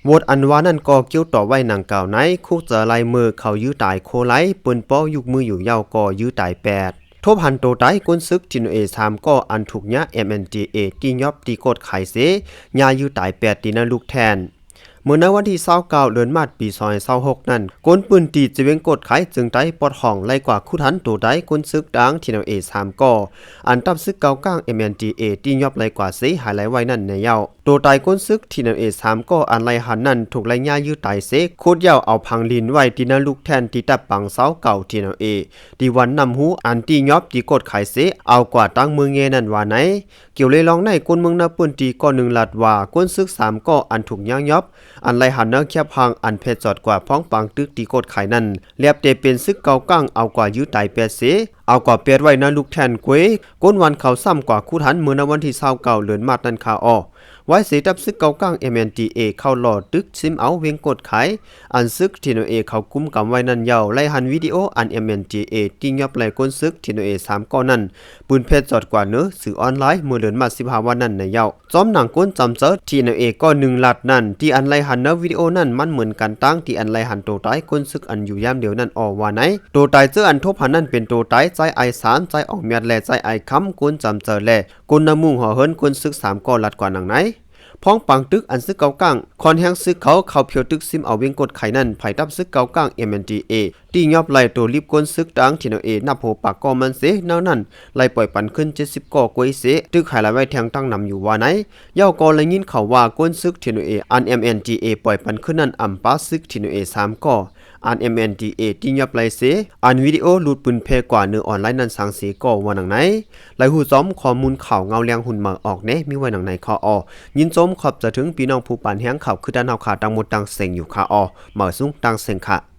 ໂຫວດອັນວ່ານັ້ນກໍກ່ຽວຕໍ່ໄວ້ດັ່ງກ່າວໃນ ຄຸກຈະໄລ່ເມີເຂົາຢື້ຕາຍໂຄໄລ ເປີ້ນປໍຍົກມືຢູ່ເຍົາກໍຢື້ຕາຍແປດ. ທົບຫັນໂຕຕາຍກົນສຶກ ທີເອັນເອ ສາມກໍ ອັນຖືກຍາ ເອັມເອັນດີເອ ຕີຫຍັບຕີກົດໄຂເສ ຍາຢື້ຕາຍແປດ ຕີນະລຸກແທນ. ເມື່ອໃນວັນທີຊາວເກົ້າ ເດືອນມາດ ປີສອງພັນຊາວຫົກນັ້ນ ຄົນພື້ນທີ່ຈະເວັງກົດໄຂ ເຈີງໃຕ້ປອດຫ້ອງ ໄລ່ກວາດຂຸດຫັນໂຕຕາຍກົນສຶກທະຫານ ທີເອັນເອ ສາມກໍ ອັນທັບຊຶກເກົາກາງ ເອັມເອັນດີເອ ຕີຫຍັບໄລ່ກວາດເສ ຫາຍໄລ່ໄວ້ນັ້ນແນ່ເຍົາ. ໂຕຕາຍກົນສຶກ ທີເອັນເອ ສາມກໍ ອັນໄລ່ຫັນນັ້ນ ຖືກໄລ່ຍາຢື້ຕາຍເສ ຂຸດເຍົາເອົາຝັງດິນໄວ້ ຕີນະລຸກແທນ ທີ່ຕັບປັງຊາວເກົ້າ ທີເອັນເອ ທີ່ວັນນ້ຳຮູ ອັນຕີຫຍັບຕີກົດໄຂເສ ເອົາກວາດຕັ້ງເມືອງແງ່ນັ້ນວ່າໃນ. ກ່ຽວເລື່ອງລາວໃນ ຄົນເມືອງໃນພື້ນທີ່ກໍໜຶ່ງລາດວ່າ ກົນສຶກສາມກໍ ອັນຖືກຍາຫຍັບ ອັນໄລ່ຫັນໃນແຄມຫ້າງ ອັນແພດຈອດກວາດພ້ອງປາງຕຶກຕີກົດໄຂນັ້ນ ແລບແຕ່ເປັນຊຶກເກົາກາງ ເອົາກວາດຢື້ຕາຍແປດເສ ເອົາກວາດແປດໄວ້ນະລຸກແທນເກວຍ ຄົນວັນເຂົາຊ້ຳກວາດຂຸດຫັນ ເມື່ອໃນວັນທີຊາວເກົ້າ ເດືອນມາດນັ້ນຄະເອາະ. ໄວ້ເສຕັບຊຶກເກົາກາງ ເອັມເອັນດີເອ ເຂົ້າຫຼໍ່ຕຶກຊິມເອົາເວັງກົດໄຂ ອັນຊຶກ ທີເອັນເອ ເຂົາກຸມກຳໄວ້ນັ້ນເຍົາ ໄລ່ຫັນວິດີໂອ ອັນ ເອັມເອັນດີເອ ຕີຫຍັບໄລ່ກົນຊຶກ ທີເອັນເອ ສາມກໍນັ້ນ ປືນແພດຈອດກວາດເນີສື່ອອນລາຍ ເມື່ອເດືອນມາດ ສິບຫ້າວັນນັ້ນແນ່ເຍົາ. ຈອມໜັງຄົນຈຳເຈີ ທີເອັນເອ ກໍໜຶ່ງລາດນັ້ນ ທີ່ອັນໄລ່ຫັນໃນວິດີໂອນັ້ນ ມັນເໝືອນກັນຕາງທີ່ອັນໄລ່ຫັນໂຕຕາຍກົນຊຶກ ອັນຢູ່ຍາມດຽວນັ້ນເອາະວ່າໃນ. ໂຕຕາຍເຈີອັນທົບຫັນນັ້ນ ເປັນໂຕຕາຍ ໃຈອ້າຍສານ, ໃຈອອງແມດ ແລະ ໃຈອ້າຍຄຳ ຄົນຈຳເຈີ ແລະ ຄົນໃນມຸງຫໍເຮືອນ ກົນຊຶກສາມກໍ ລາດກວ່າດັ່ງໃນ. ພ້ອງປາງຕຶກ ອັນຊຶກເກົາກາງ ຄ່ອນແຮງຊຶກເຂົາ ເຂົ້າພຽວຕຶກຊິມເອົາເວັງກົດໄຂນັ້ນ ຝ່າຍຕັບຊຶກເກົາກາງ ເອັມເອັນດີເອ ຕີຫຍັບໄລ່ໂຕລິບກົນຊຶກທະຫານ ທີເອັນເອ ນັບຫົວປາກກໍມັນເສ ນອກນັ້ນ ໄລ່ປ່ອຍປັນຄືນ ເຈັດສິບກໍເກວຍເສ ຕຶກຫາຍໄລ່ໄວ້ແທງຕັ້ງນຳຢູ່ວ່າໃນ. ເຍົາກໍໄດ້ຍິນຂ່າວວ່າ ກົນຊຶກ ທີເອັນເອ ອັນ ເອັມເອັນດີເອ ປ່ອຍປັນຄືນນັ້ນ ອຳປາຊຶກ ທີເອັນເອ ສາມກໍ ອັນ ເອັມເອັນດີເອ ຕີຫຍັບໄລ່ເສ ອັນວິດີໂອຫຼຸດປືນແຜ່ກວ່າເນີອອນລາຍນັ້ນ ສາງເສກໍວ່າດັ່ງໃນ. ລາຍຮູ້ຈອມຂໍ້ມູນຂ່າວເງົາແລງຮຸ່ນໃໝ່ອອກແນ່ ມີໄວ້ດັ່ງໃນຄະເອາະ. ຍິນຊົມຂອບໃຈເຖິງພີ່ນ້ອງຜູ້ປານແຮງຂ່າວຄືດ້ານເຮົາຄະ ທັງໝົດທັງເສັງຢູ່ຄະເອາະ. ໝ້າຍສູງທັງເສັງຄະ.